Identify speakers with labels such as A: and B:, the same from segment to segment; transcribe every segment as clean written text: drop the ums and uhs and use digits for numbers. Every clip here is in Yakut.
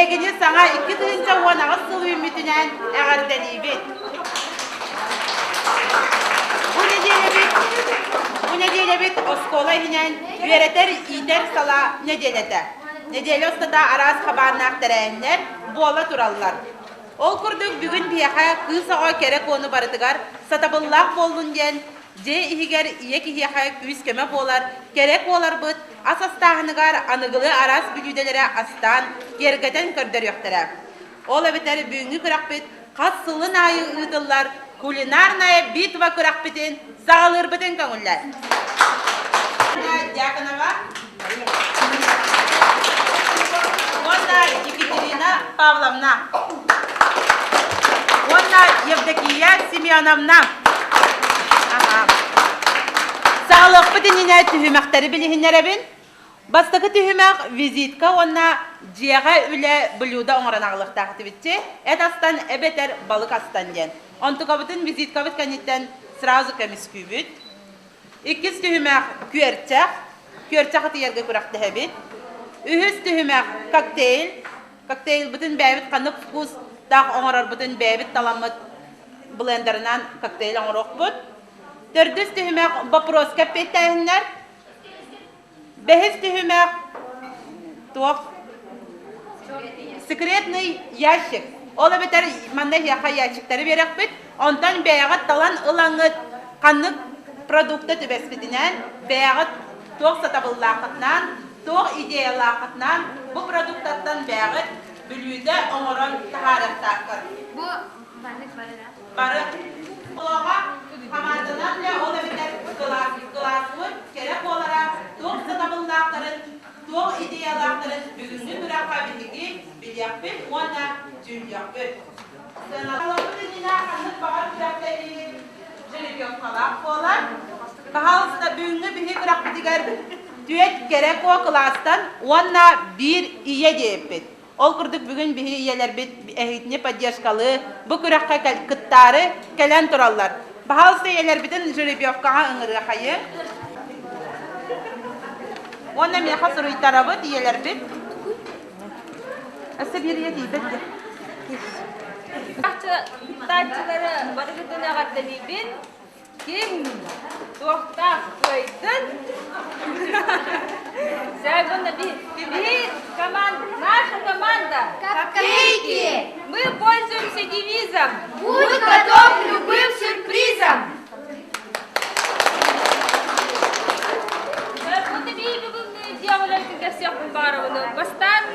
A: Эһигини саҥа 2018 сыл үүммүтүнэн эҕэрдэлиибит! Бу нэдиэлэбит, бу нэдиэлэбит оскуола иһинэн үөрэтэр-иитэр салаа нэдиэлэтэ. Нэдиэлэ устата араас хабааннаах тэрээһиннэр буола тураллар. Ол курдук бүгүн биһиэхэ кыыс оҕо кэрэ куону барытыгар сатабыллаах буоллун диэн дьиэ иһигэр ийэ киһиэхэ күүс-көмө буолар кэрэ куоларбыт ас астааһыныгар аныгылыы араас бүлүүдэлэри астаан, киэргэтэн көрдөрүөхтэрэ. Ол эбэтэр бүгүҥҥү күрэхпит хас сылын аайы ыытыллар кулинарная битва күрэхпитин саҕалыырбытын көҥүллэр. Дьяконова уонна Екатерина Павловна уонна Евдокия Семеновна. Саҕалыахпыт иннинэ түһүмэхтэри билиһиннэрэбин. Бастакы түһүмэх визитка уонна дьиэҕэ үлэ блюдо оҥорон аҕалыахтаах этибитчи, эт астан эбэтэр балык астан диэн. Онтукабытын визиткабыт кэнниттэн сразу көмүскүүбүт. Иккис түһүмэх күөрчэх. Күөрчэх ытыйарга күрэхтэһэбит. Үһүс түһүмэх коктейль. Коктейльбытын бэйэбит ханнык вкустаах оҥорорбутун бэйэбит таламмыт блендерынан коктейль оҥоруохпут. Төрдүс түһүмэх вопроска эппиэттээһиннэр. Бэһис түһүмэх туох? Секретный ящик. Ол эбэтэр манна эһиэхэ ящиктары биэрэхпит. Онтон бэйэҕит талан ылаҥҥыт ханнык продукта түбэспитинэн, бэйэҕит туох сатабыллааххытынан, туох идеялааххытынан бу продуктаттан бэйэҕит бүлүүдэ оҥорон таһаарыахтааххыт.
B: Бу маннык бары
A: Бары олоҕо хамаанданан да ол эбэтэр кылааспыт кэрэ буолара туох сатабыллаахтарын, туох идеялаахтарын бүгүҥҥү күрэххэ биһиги билиэхпит уонна дьүүллүөхпүт. Сыаналаабыт иннинэ ханнык баҕар күрэхтэһии жеребьевкалаах буолар. Пожалуйста, бүгүҥҥү биһи күрэхпитигэр түөрт кэрэ куо кылаастан уонна биир ийэ диэбиппит. Ол курдук бүгүн биһи ийэлэрбит эһигитини поддержкалыы, бу күрэххэ кыттаары кэлэн тураллар. Баһаалыста ийэлэрбитин жеребьевкаҕа ыҥырыахайы. Уонна миэхэ суруйтарабыт ийэлэрбит. Өссө биир ийэ тиийбэт дии.
B: Кыттааччылары барыгытын эҕэрдэлиибин. Ким туохтаах кыайдын? Сегодня команда, наша команда
C: Копейки!
B: Мы пользуемся девизом
C: Будь готов к любым сюрпризам!
B: Бастаан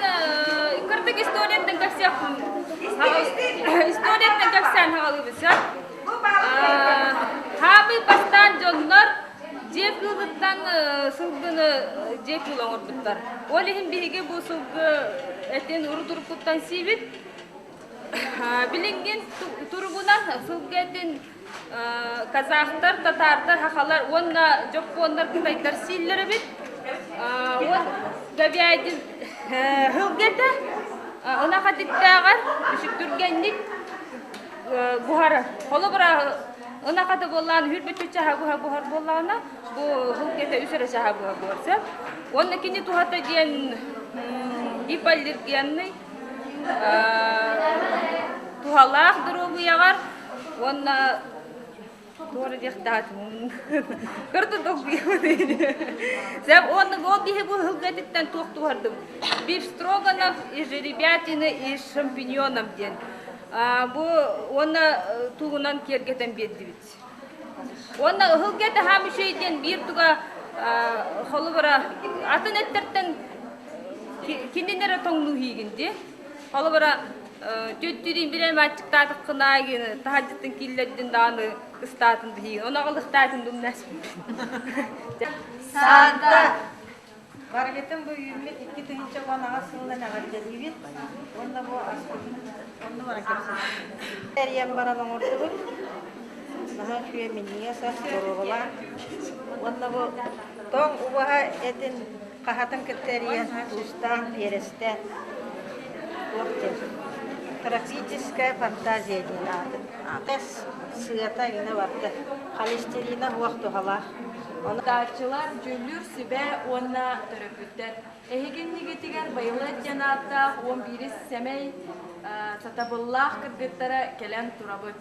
B: кырдык историяттан кэпсиэх историяттан кэпсээн хаалыбыт Хаамыы бастаан дьоннор дьиэ кыылыттан сылгыны дьиэ кыыл оҥорбуттар. Ол иһин биһиги бу сылгы этин урут-уруккуттан сиибит. Билиҥҥин туругунан сылгы этин казахтар, татаардар, хахалар уонна дьоппуоннар, кытайдар сииллэр эбит. Говядин сылгы этэ ынах этиттээҕэр түргэнник буһар. Холобура, ынах ата буоллаан үһүр чаһа буһа буһар буоллаҕына, бу сылгы этэ үс эрэ чаһа буһа буһар сөп. Уонна кини туһата диэн гипоаллергенный, туһалаах доруобуйаҕар уонна туора диэхтээтим. Көрдө Сәп уонна ол биһи бу сылгы этиттэн туох туһардым. Бифстроганов из жеребятины и шампиньонов диэн. Бу уонна тугунан киэргэтэн биэрдибит. Уонна ыһылга таһаам үчүгэй диэн биир туга холобура атын эттэртэн кинин эрэ тоҥнуу иһиигин дии. Холобура түөттүүрүн билэн аччыктаатаххына таһырдьаттан киллэрдин даҕаны ыстаатын биһиги ону аҕалыахтаатын думнаспын.
C: Санта
D: Барыгытын бу үүммүт 2018 сылынан эҕэрдэлиибит уонна бу аспытын онно баран кэпсэтиэхпит. Эрийэн баран оҥордубут. Наһаа үчүгэй минньигэс ас, боруобалаан. Уонна бу тоҥ убаһа этин хаһатын кытта эрийэн туустаан, биэрэстээн туох диэн тропическая фантазия диэн ааты. Тэс сыата иҥнэ барда. Холестерина уох туһалаах.
E: Тааччылар, дьүүллүүр сүбэ уонна төрөппүттэр. Эһиги иннигитигэр Байылыат диэн ааттаах 11 сэмэй сатабыллаах кыргыттара кэлэн турабыт.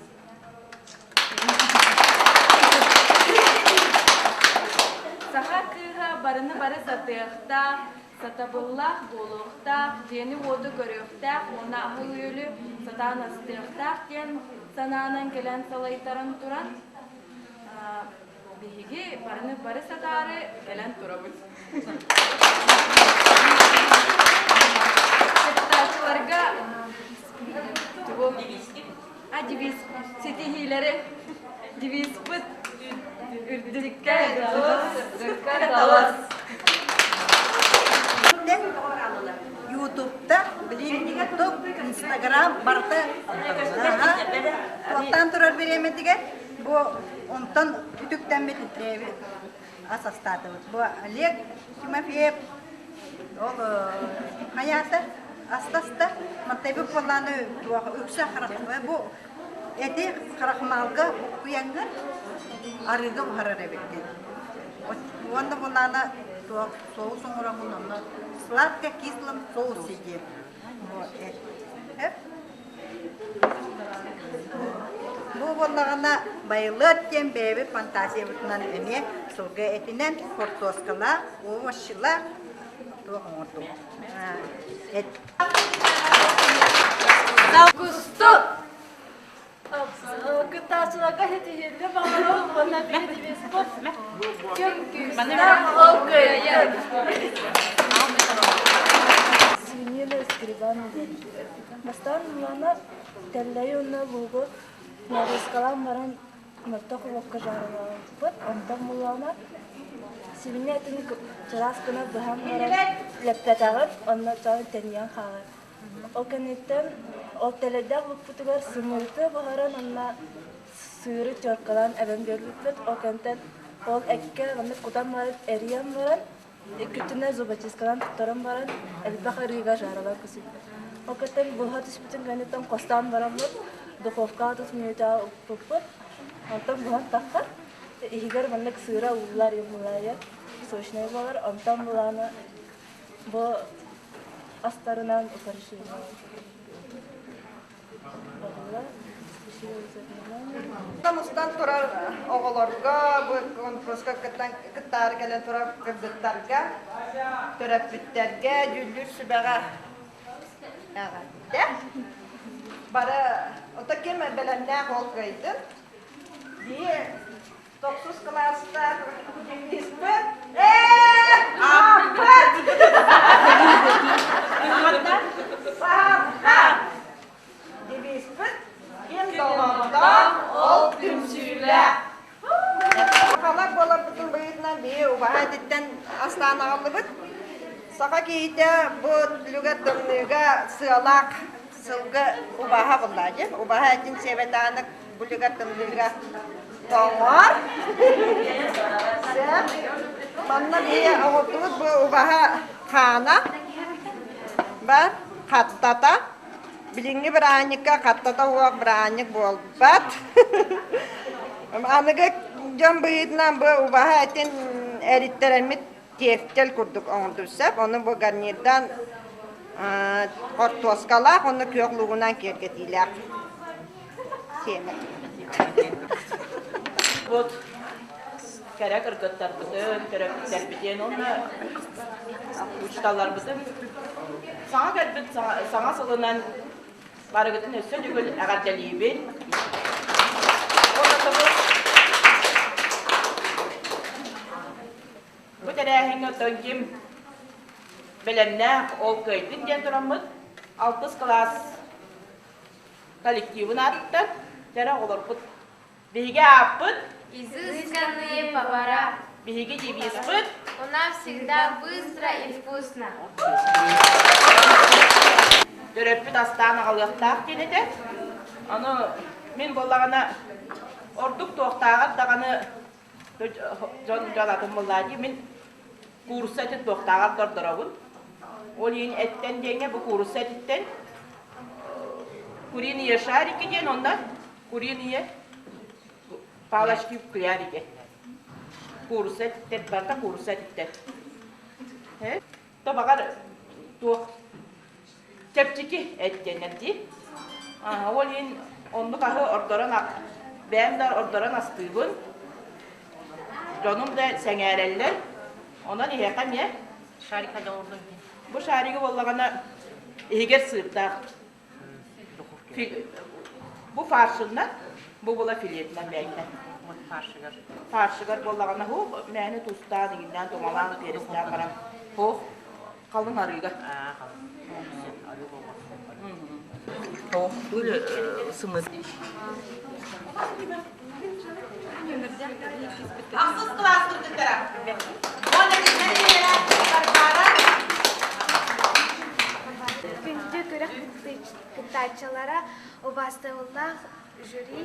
E: Саха кыыһа барыны бары сатыахтаах, сатабыллаах буолуохтаах, дьиэни-уоту көрүөхтээх уонна аһы-үөлү сатаан астыахтаах диэн санаанан кэлэн салайтаран туран, биһиги барыны бары сатаары кэлэн турабыт. Кыттааччыларга тугу А девиз ситиһиилэри девизпыт үрдүккэ дьулус, үрдүккэ талас.
F: Ютубта, билин Ютуб, Инстаграм барыта туохтаан турар бириэмэтигэр бу онтон үтүктэммит ас астаатыбыт. Бу Олег Тимофеев ол хайаата астаста мантайбыт буоллааны үксэ бу эти харахмаалга буккуйаҥҥын арыыга буһарар эбиккин. Уонна буоллаана соус оҥороҥҥун онно сладко-кислым соусе диэн. Бу буоллаҕына байылыат диэн бэйэбит фантазиябытынан эмиэ сылгы этинэн хортуоскалаах, овощилаах туох оҥордум. Эт.
E: Кустук! Кыттааччыларга ситиһиилэри баҕарабын уонна биһиги Ким күүстээх ол кыайар.
G: Свинина с грибами. Бастаан мулана тэллэйи уонна луугу нарезкалаан баран мөлтөх уокка жарылаабыппыт. Онтон мулана свинья этин чараас гына быһан баран лэппэтэҕин, онно дьон тэнийэн хаалар. Ол кэнниттэн ол тэлэйдээх лукпутугар сымыыты буһаран уонна сыыры теркалаан эбэн биэрбиппит. Ол кэнниттэн ол эккэ маннык кутан баран эрийэн баран икки өттүнэн зубочистканан туттаран баран элбэх арыыга жаралаан көсүппүт. Ол кэнниттэн буһа түспүтүн кэнниттэн хостоон бараммыт духовкаҕа тус мүнүүтэҕэ укпуппут. Онтон буһан таххар иһигэр маннык сыыра ууллар юммулайа сочнай буолар. Онтон булааны Бу астарынан украшение.
H: Мустан турар оҕолорго, бу конкурска кыттаары кэлэн турар кыргыттарга, төрөппүттэргэ, дьүүллүүр сүбэҕэ эҕэрдэ. Бары ото ким бэлэмнээх ол кыайдын. Бии Тохсус кылаастаах гимнистпыт ээ ааппыт Саха девизпыт ким доҕордоох ол түмсүүлээх Сахалар буоларбытын быһыытынан биһи убаһа этиттэн астаан аҕаллыбыт. Саха киһитэ бу үлүгэр тымныыга сыалаах сылгы убаһа булла дьэ. Убаһа этин сиэбэтэҕинэ Бүлүгэр тымныыга тоҥор. Манна биһи оҥордубут бу убаһа хаана бар хаттата. Билиҥҥи бырааһынньыкка хаттата уох бырааһынньык буолбат. Аныгы дьон быһыытынан бу убаһа этин эриттэрэммит тефтель курдук оҥордум сөп. Ону бу гарнирдаан хортуоскалаах уонна күөх луугунан киэргэтиилээх сиэмэ.
A: Вот кэрэ кыргыттарбытын, төрөппүттэрбитин уонна учууталларбытын саҥа кэлбит саҥа сылынан барыгытын өссө төгүл эҕэрдэлиибин. Бу тэрээһиҥҥэ оттон ким бэлэмнээх ол кыайдын диэн тураммыт алтыс кылаас коллективын ааттан кэрэ оҕолорбут биһиги ааппыт
C: Изысканные повара.
A: Биһиги девизпыт
C: У нас всегда быстро и вкусно.
A: Төрөппүт астаан аҕалыахтаах диэн этэ. Аны мин буоллаҕына ордук туохтааҕар даҕаны дьон дьон атын буоллаа дии. Мин куурусса этин туохтааҕар да ордоробун. Ол иһин эттэн диэҥҥэ бу куурусса этиттэн куриные шарики диэн онно куриные палочки клярики. Куурусса этиттэр, барыта куурусса этиттэр. То баҕар туох чэпчэки эт диэннэр дии. Ол иһин оннук аһы ордорон бэйэм да ордорон астыыбын. Дьонум да сэҥээрэллэр. Онон иһиэхэ эмиэ
D: Шарика оҥордум.
A: Бу шаригы буоллаҕына иһигэр сыырдаах. Бу фаршынан, бу була филетинэн бэйэтинэн.
D: Фаршыгар.
A: Фаршыгар буоллаҕына һуох мээнэ тустаан, иҥиннээн, тумалаан, перестээн баран һуох халыҥ арыыга. Һуох сымыт. Ахсыс кылаас кыргыттара. Уонна кинилэр ийэлэрэ Варвара.
C: Күндү күрэх кыттааччылара убаастабыллаах жюри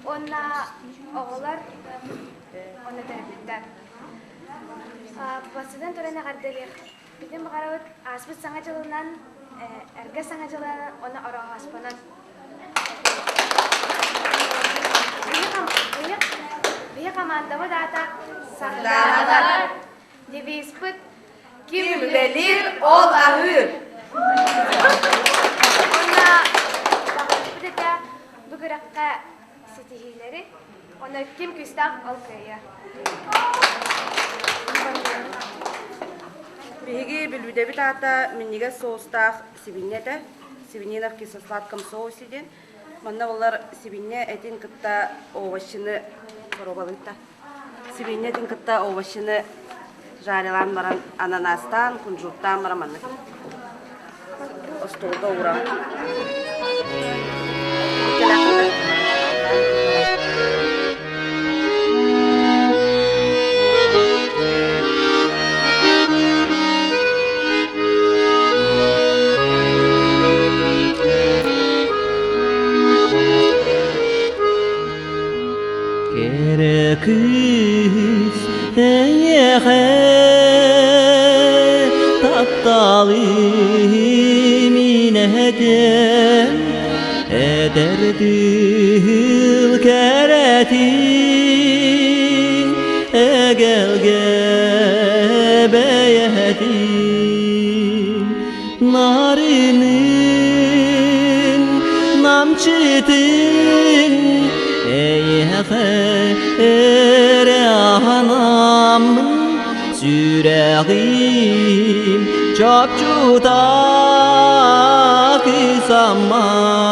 C: уонна оҕолор уонна төрөппүттэр. Бастатан туран эҕэрдэлиэх Бүтүн баҕарабыт ааспыт Саҥа дьылынан, эргэ Саҥа дьылынан уонна Ороһооспонон. Биһи командабыт аата Сарданалар. Девизпыт
H: Ким үлэлиир, ол аһыыр.
C: Уонна баҕарбыт этэ бу күрэххэ ситиһиилэри, уонна ким күүстээх ол кыайыа.
I: Биһиги бүлүүдэбит аата минньигэс соустаах сибинньэ этэ. Свинина в кисло-сладком соусе диэн. Манна булар сибинньэ этин кытта овощины боруобалыытта. Сибинньэ этин кытта овощины жарилаан баран ананастаан, кунжуттаан баран маннык остуолга ууран
J: Кэрэ кыыс эйиэхэ тапталым иҥэтэн эдэр тыыл кэрэтин эгэлгэ бэйэтин нарынын намчытын эйиэхэ эрэ аһанаммын сүрэҕим чопчута кысамман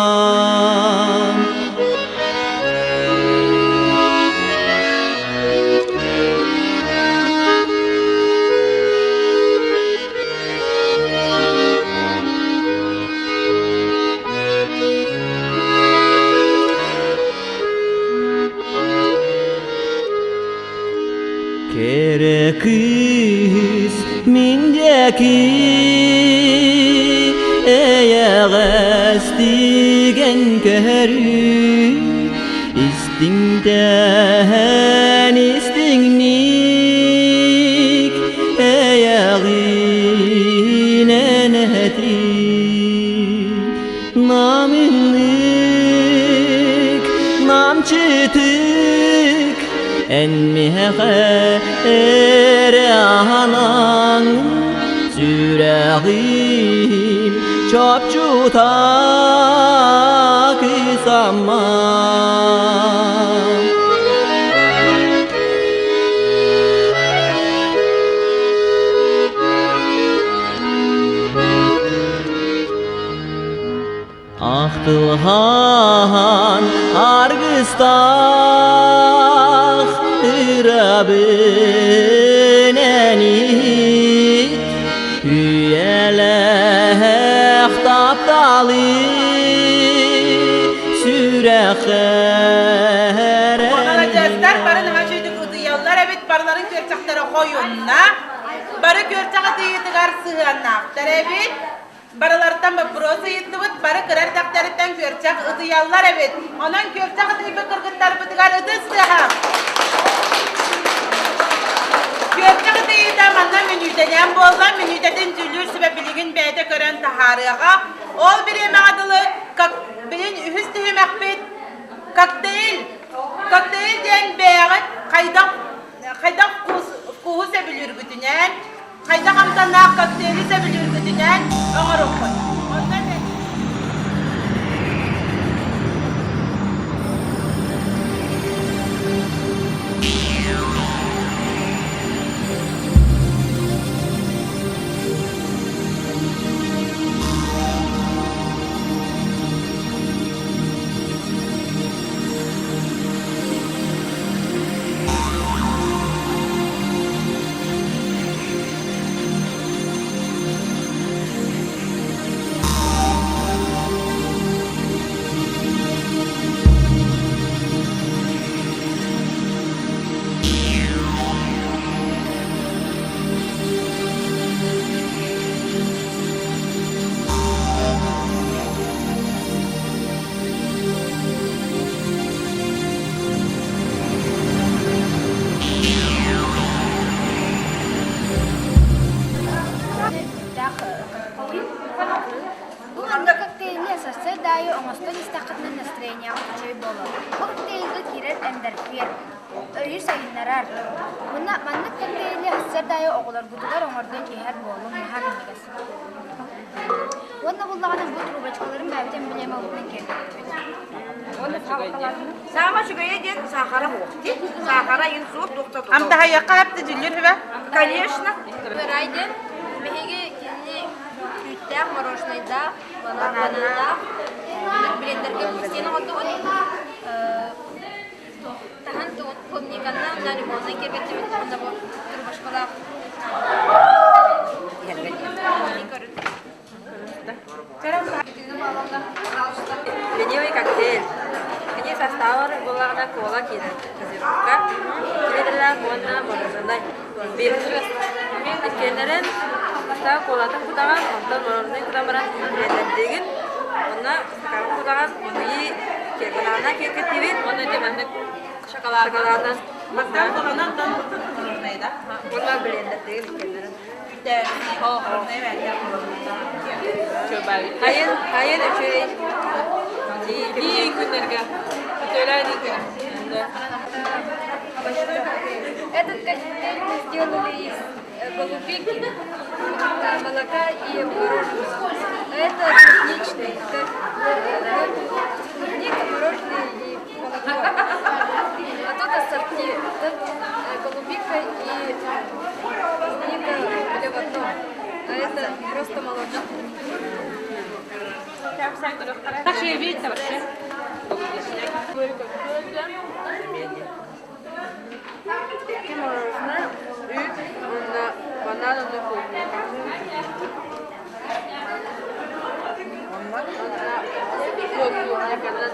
J: Кэрэ кыыс мин диэки эйэҕэстигэн көһөрүү истиҥтэн истиҥник эйэҕинэн этий Намыннык, намчытык, эн миэхэ эрэ анаҥ сүрэҕим чопчута кысамман. Ахтылҕан аргыстаах ырабын иһит үйэлээх тапталы сүрэххэ
A: Маладьыастар бары наһаа үчүгүйдүк утуйаллар эбит, барыларын күөрчэхтэрэ хойунна. Бары күөрчэх ытыйыытыгар сыһыаннаахтар эбит. Барылартан боппуруос ыйыттыбыт, бары кыра эрдэхтэриттэн күөрчэх ытыйаллар эбит. Онон күөрчэх ытыйбыт кыргыттарбытыгар ытыс тыаһа. Күөрчэх ытыйыыта манна мүнүүтэнэн буолла. Мүнүүтэтин дьүүллүүр сүбэ билигин бэйэтэ көрөн таһаарыаҕа. Ол бириэмэҕэ дылы как билин үһүс түһүмэхпит коктейль. Коктейль диэн бэйэҕит хайдах амтаннаах коктейли сөбүлүүргүтүнэн оҥоруоххут. Онно
C: Бу маннык коктейльни сарсыарда аайы оҥостон истэххитинэ настроениеҕыт үчүгэй буолуо. Бу коктейльга киирэр эндорфин, өйү сайыннарар. Уонна маннык коктейли сарсыарда аайы оҕолоргутугар оҥордон иһэр буолуҥ наһаа минньигэс. Уонна буллаҕына бу трубочкаларын бэйэбит эмблемабытынан киэргэппит.
I: Саама үчүгэйэ диэн саахара буох. Саахара ин суох туохта туох.
A: Амтаһайыахха хапты дьүллүр хүбэ?
I: Конечно.
B: Ырай диэн биһиги кинини үүттээх мороженайдаах, бананнаах блендергэ миксиэн оҥордубут. Таһан клубниканна уонна лимоннай киэргэттибит уонна бу трубочкалаах
E: Ленивый коктейль. Кини составар буоллаҕына кола киирэр, газировка, килиэдэлээх уонна мороженай. Биир иккиэннэрин бастаан колатын кутаҕын, онтон мороженай кутан баран блендердиигин, уонна стакаҥҥа кутаҕын, и банана киэргэттиибин,
B: Уонна ити маннык шоколадынан.
A: Бастаан коланан онтон мороженай да?
E: Уонна блендердиигин иккиэннэрин. Хайын, хайын үчүгэй.
B: Дии күннэргэ. Үтүөлээн
C: Этот коктейль мы сделали из голубики, молока и мороженого. Это клубничный. Это клубника, мороженое и молоко. А тут ассорти. Тут голубика и клубника были в одном. А это просто молочный.
B: Видите вообще?
E: Икки мороженое, үүт уонна банан уонна клубника. Уонна клубниканан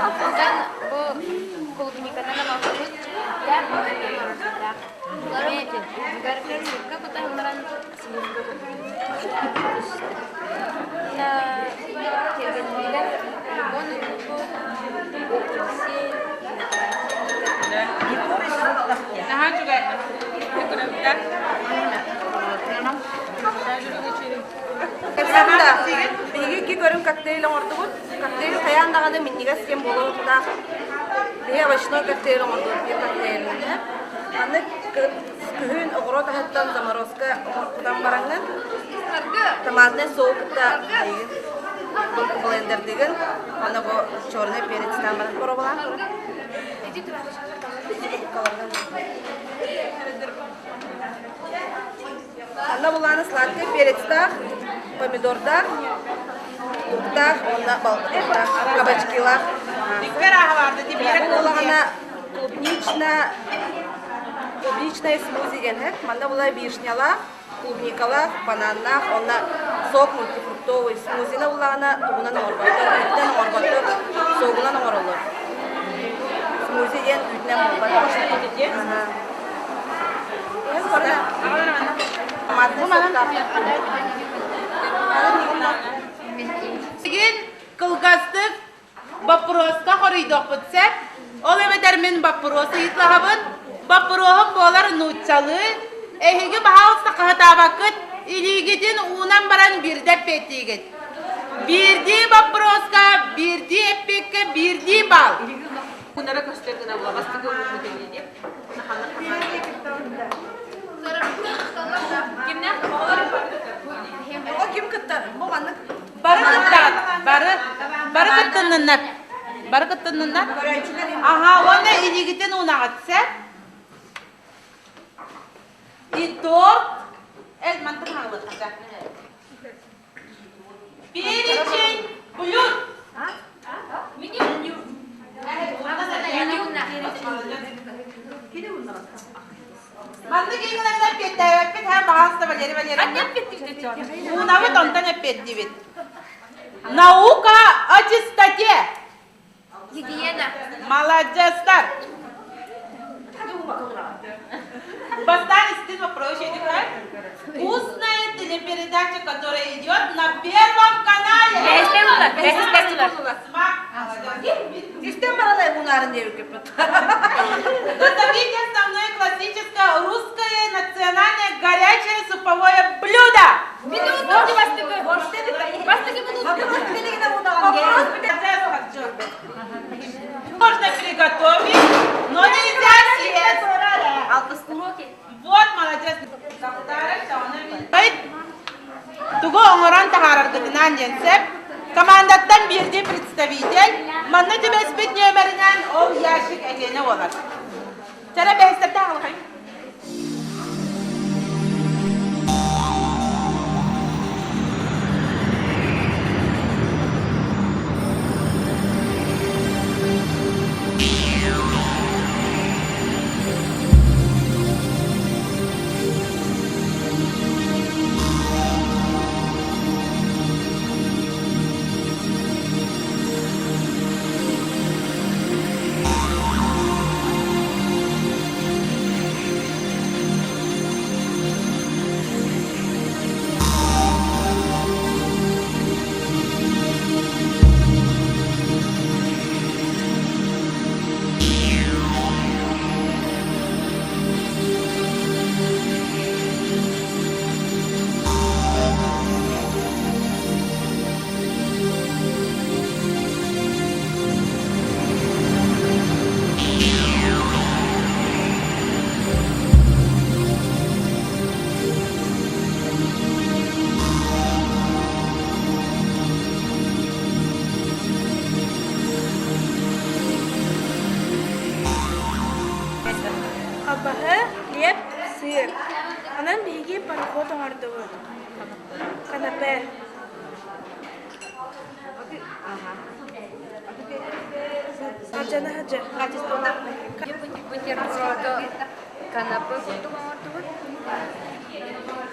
C: Онтон бу клубниканан оҥоһуллубут мороженое. Эми сливка кутан баран сливка киэргэтиилэр лимон апельсин.
A: Наһаа үчүгэй.
I: Биһиги икки көрүҥ коктейль оҥордубут. Коктейль хайаан даҕаны минньигэс диэн буолуохтаах. Биһи овощной коктейль оҥордубут биир коктейльне. Аны күһүн оҕуруот аһыттан заморозка кутан бараҥҥын томатный соус кытта блендердыгын уонна бу черный перецтаан баран боруобалаан Анна булааны сладкай перецтаах, помидордаах, луктаах уонна балтаах, кабачкилаах. Буолаҕына клубнично клубничное смузи диэн Манна була вишнялаах, клубникалаах, бананнаах уонна сок мультифруктовый смузины буллаҕына тугунан оҥорботтор, үүтүнэн оҥорботтор, согунан оҥороллор. Смузи диэн үүтүнэн буолбат.
A: Билигин кылгастык боппуруоска хоруйдуохпут сөп. Ол эбэтэр мин боппуруос ыйытлаһабын. Боппуруоһум буолар нууччалыы. Эһиги баһаалыста хаһытаабаккыт, илиигитин уунан баран биирдэ эппиэттиигит. Биирдии боппуруоска, биирдии эппиэккэ биирдии балл. Кунара көстөр гына була бастакы ууммут дип. Кимнээх оҕолор
I: Оҕо ким кыттар? Бу маннык
A: Бары кыттаҕыт. Бары бары кыттынныннар. Бары кыттынныннар. Аха, уонна илиигитин уунаҕыт, сэр. И торт. Эл мантан хаалыахха. Перечень блюд. Меню. Маннык иҥнэннэр эппиэттээбэппит һэ баҕаста Валерий Валерьевна. Уунабыт онтон эппиэттиибит. Наука о чистоте.
C: Гигиена.
A: Молодецтар. Бастаан истин вопрос Вкусная телепередача, которая идет на Первом канале.
I: Истен баралай мунарын диэбиккиппит.
A: Назовите основное классическое русское национальное горячее суповое блюдо. Можно приготовить, но нельзя съесть. Вот, молодец. Тугу оҥорон таһаараргытынан диэн сөп. Командаттан биирдии представитель манна түбэспит нүөмэринэн ол ящик этиэнэ буолар. Чара бэһистэртэ аҕалхай.
G: Халбаһы, лиэп, сыыр. Онон биһиги пароход оҥордубут. Канапе. Алдьана сылдьар.
B: Бутерброду канапе курдук оҥордубут.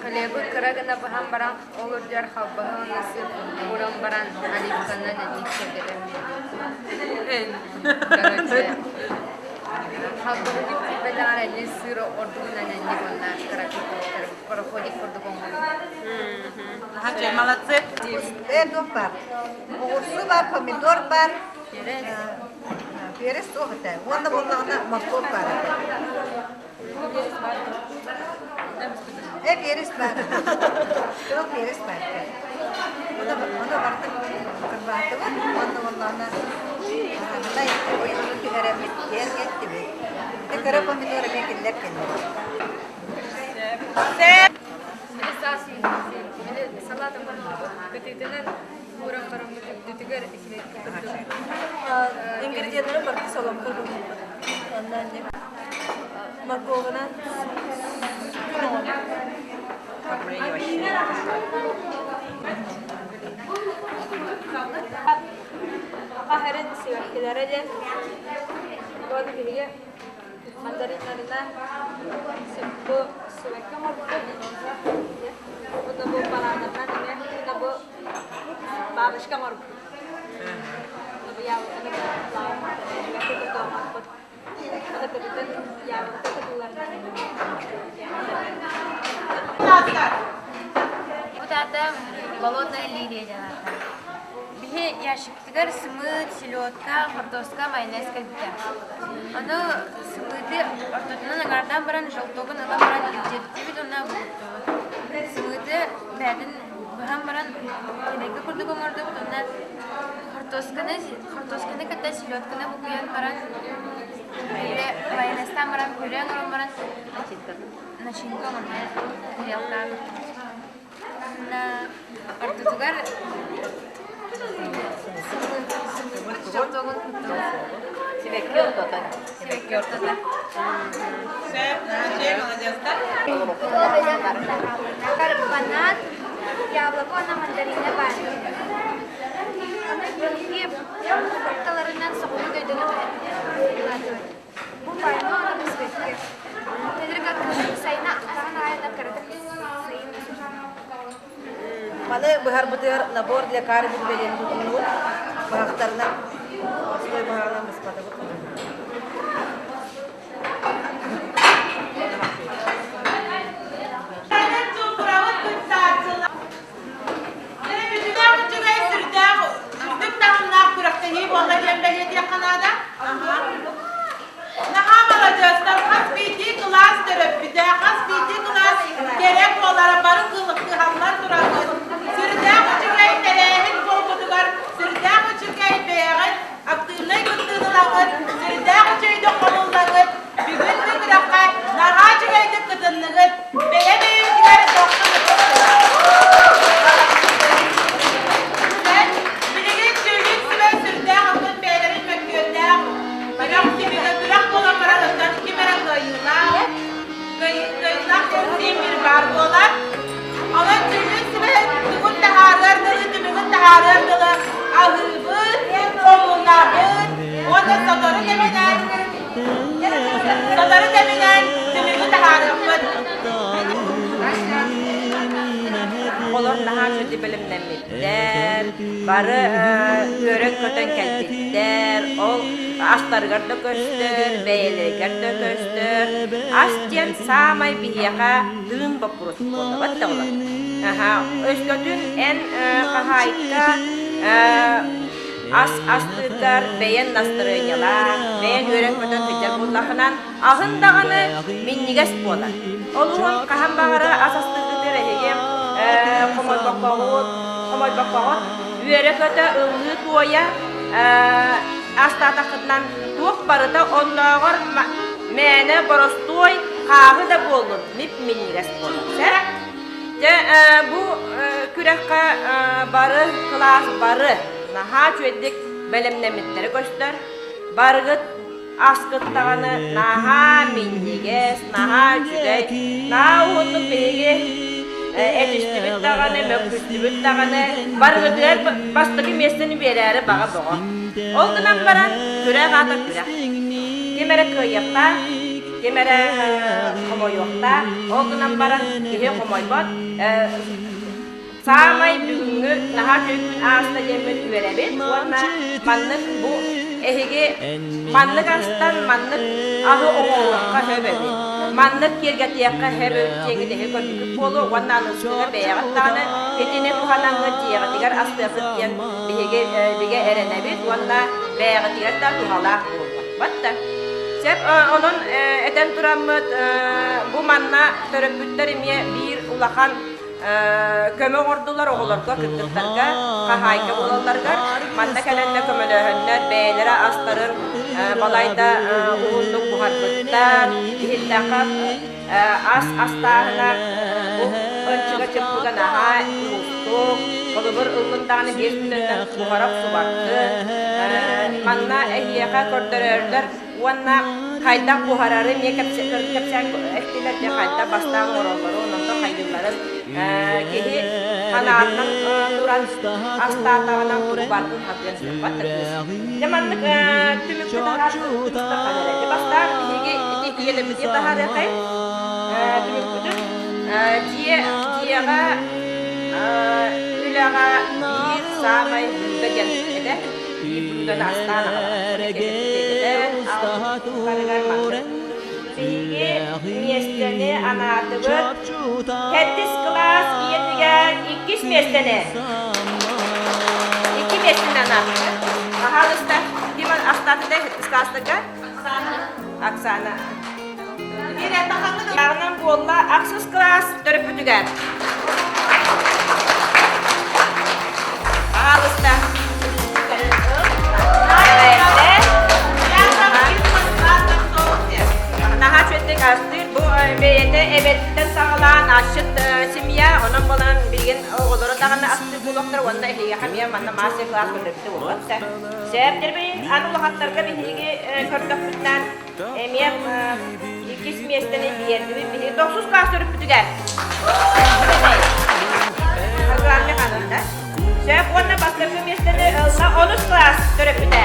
B: Хлебы кыра гына быһан баран ол үрдүгэр халбаһы уонна сыр ууран баран оливканан эник кэтэрэн биэрдим. Короче, халбаһы киппэтэҕэр эмиэ сыр ордугунан энник уонна кыракый пароходик курдук оҥордум.
A: Молодцы.
F: Туох баар? Оҕурсу баар, помидор баар, перец суох этэ. Уонна буоллаҕына моркуоп баар этэ. Э, перец баар. Туох перец баар этэ. Ону ону барытын кырбаатыбыт. Уонна буоллаҕына аһаҕынай ойууну түһэрэммит киэргэттибит. Ити кыра помидор эмиэ кинилэр кэллилэр.
B: Салат кытыытынан ууран бараммыт үрдүтүгэр
G: Ингредиеннэрин барыта соломка гыммыппыт. Онно инник морковунан сүкүн оҥорбут.
E: Хаһарын сибэккилэрэ диэн вот биһиги мандариннарынан бу сибэкки оҥорбуппут уонна бу бананнарынан эмиэ уонна бу бабочка оҥорбуппут бу яблоканы сибэкки курдук оҥорбут уонна кытытын яблоко кытылларынан
B: Бу таата болотная лилия диэн ааттаах. Биһи ящикпытыгар сымыыт, селедка, хортуоска, майонез кэлбитэ. Ону сымыыты ортотунан аҥаардаан баран желтогун ылан баран илдьирдибит уонна буһуттубут. Сымыыты бэйэтин быһан баран килэйгэ курдук оҥордубут уонна хортуосканы хортуосканы кытта
C: Онтон селедканы букуйан баран, пюре, майонезтаан баран пюре оҥорон баран начинка оҥорбут, тарелкаҕа. Ортотугар
D: Сибэкки ортото. Сибэкки ортото.
A: Сөп, үчүгэй, маладьыастар.
C: Банан, яблоко уонна мандарина баар. Фрукталарынан соҕуруу дойдуну Бу пальма уонна сибэкки. Тедерга сайына араҕан аайына кыратык сайын
F: Маны быһарбытыгар набор для карбин бэлиэни тутуннубут. Быһахтарынан, остой быһаҕынан быспатыбыт.
A: Үчүгэй сүрдээх үрдүк таһымнаах күрэхтэһии буолла диэн бэлиэтиэххэ наада. Наһаа маладьыастар, хас биирдии кылаас төрөппүтэ, хас биирдии кылаас кэрэ буолара бары кыһаллан турабыт. Сүрдээх үчүгэй тэрээһин буолбутугар, сүрдээх үчүгэй бэйэҕит активнай кыттыыны ылаҕыт, сүрдээх үчүгэйдик хомуллаҕыт, бүгүн күрэххэ наһаа үчүгэйдик кытынныгыт, бэйэ бэйэбитигэр Билигин дьүүллүүр сүбэ сүрдээх ылбыт бэйэлэрин мөккүөрдээх күрэх түмүгэ күрэх буолан баран оттон ким эрэ кыайыылаах кыайыылаах диэн биир баар буолар. Онон дьүүллүүр сүбэ тугун таһаарыар дылы, түмүгүн таһаарыар дылы аһыыбыт, хомунабыт уонна сотору кэминэн сотору кэминэн түмүгү таһаарыахпыт.
D: Олор наһаа үчүгэй бэлэмнэммиттэр, бары үөрэн-көтөн кэлбиттэр, ол астарыгар да көстөр, бэйэлэригэр да көстөр. Ас диэн саамай биһиэхэ тыын боппуруос буоллабат да олор. Өскөтүн эн хаһаайка ас астыыргар бэйэн настарыанньалаах, бэйэн үөрэн-көтөн сылдьар буоллаххынан, Аһын даҕаны минньигэс буолар. Ол уһун хаһан баҕара ас астыыргытыгар эһиги хомойбоккоҕут, хомойбоккоҕут үөрэ-көтө ыллыы-туойа астаатаххытынан туох барыта оннооҕор мээнэ боростуой хааһы да буоллун мип-минньигэс буолар. Сөп? Дьэ, бу күрэххэ бары кылаас бары наһаа үчүгэйдик бэлэмнэммиттэрэ көстөр. Барыгыт Аскыт даҕаны наһаа минньигэс, наһаа үчүгэй, наһаа уһуннук биһиги этистибит даҕаны, мөккүстүбүт даҕаны, барыгытыгар бастакы миэстэни биэрээри баҕа боҕо. Ол гынан баран, күрэх аата күрэх. Ким эрэ кыайыахтаах, ким эрэ хомойуохтаах, ол гынан баран киһи хомойбот. Саамай бүгүҥҥү наһаа үчүгэй күн ааста диэммин үөрэбин уонна маннык бу эһиги маннык астан маннык аһы оҥоруохха сөп эбит. Маннык киэргэтиэххэ сөп эбит диэҥҥит эһи көрбүккүт буолуо уонна аныгыскыга бэйэҕит даҕаны итини туһанаҥҥыт дьиэҕитигэр астыаххыт диэн биһиги бигэ эрэнэбит уонна бэйэҕитигэр да туһалаах буолуо. Батта. Сөп, онон этэн тураммыт бу манна төрөппүттэр эмиэ биир улахан көмө оҥордулар оҕолорго, кыргыттарга, хаһаайка буолалларыгар. Манна кэлэннэ көмөлөһөннөр, бэйэлэрэ астарын балайда уһуннук буһарбыттар. Иһиттэххэ ас астааһына бу ынчыга-чыппыга наһаа уустук. Холобур, ыллын даҕаны биэс мүнүүттэн буһара охсубаккын. Манна эһиэхэ көрдөрөллөр уонна хайдах буһарары эмиэ кэпсээн эттилэр дьэ хайдах бастаан оҥороллорун, онтон хайдыылларын киһи санаатынан туран астаатаҕына тугу барытын хатыан сөп да кыыс. Дьэ маннык түмүккэ таһаарыы эрэ. Дьэ бастаан биһиги ити ийэлэрбитигэр таһаарыахай түмүкпүтүн дьиэ дьиэҕэ үлэҕэ биир саамай блюдо диэн этэ. Биир блюдоны астаан аҕалар. Биһиги миэстэни анаатыбыт. Кэрдис кылаас ийэтигэр иккис миэстэни. Икки миэстэни анаатыбыт. Пожалуйста, ким астаатыда ыстаастыга? Оксана. Ааҕынан буолла ахсыс кылаас төрөппүтүгэр. Пожалуйста. эбэттэн саҕалаан асчыт семья, онон буолан билигин оҕолоро даҕаны астыыр буолуохтара уонна эһиэхэ эмиэ манна мастер-класс көрдөрбүтэ буолуон сөп. Сөп, дьэ аны улахаттарга биһиги көрдөхпүтүнэн эмиэ иккис миэстэни биэрдибит биһиги тохсус класс төрүппүтүгэр. Главный ханан да. Сөп уонна бастакы миэстэни ылла онус класс төрөппүтэ.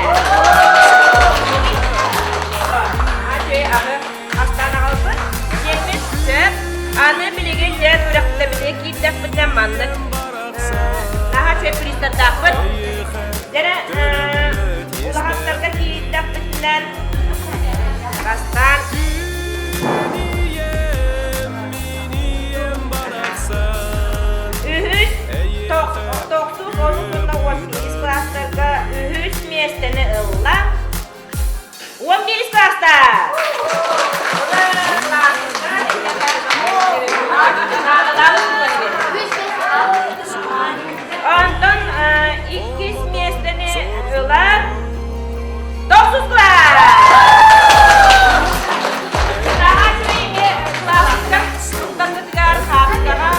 D: Ачүй аһы астаан аҕалбыт. Диэммит сөп. Аны билигин дьэ күрэхтэбитигэр киирдэхпитинэ маннык наһаа үчүгэй призтардаахпыт. Дьэрэ улахаттарга киирдэхпитинэн бастаан Үһүс тохсус онус уонна 11 класстарга үһүс миэстэни ылла. 11 класста! Онтон иккис миэстэни ылар тохсус класс! Туттаргытыгар хаартыскаҕа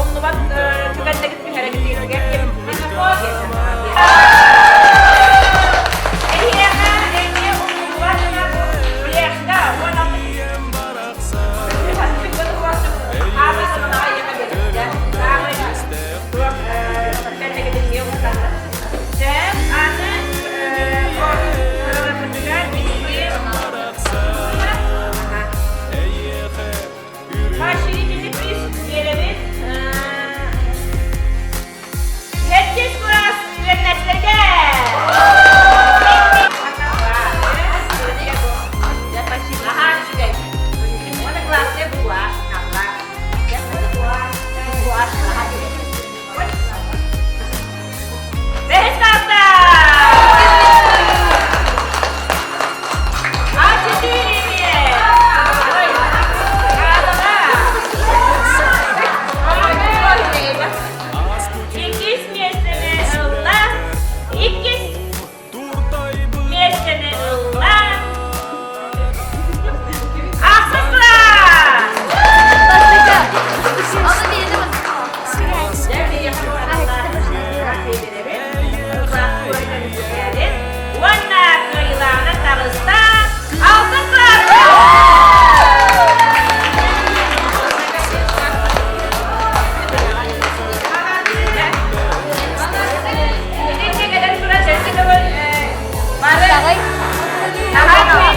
D: умнубат түгэннэгит түһэрэгитигэр Эһиэхэ эмиэ умнуллубат гына бу флешка уонна Аны Поощрительный приз биэрэбит. Сэттис кылаас үөрэнээччилэргэ! Аһаа, үчүгэй. Уонна классная була. Бэһис класста! А4 Иккис миэстэни ылла. Иккис миэстэни ылла. Ахсыс кылаас! Уонна кыайыылааҕынан таҕыста алтыс кылаас! Итинник кэлэн туран бары наһаа.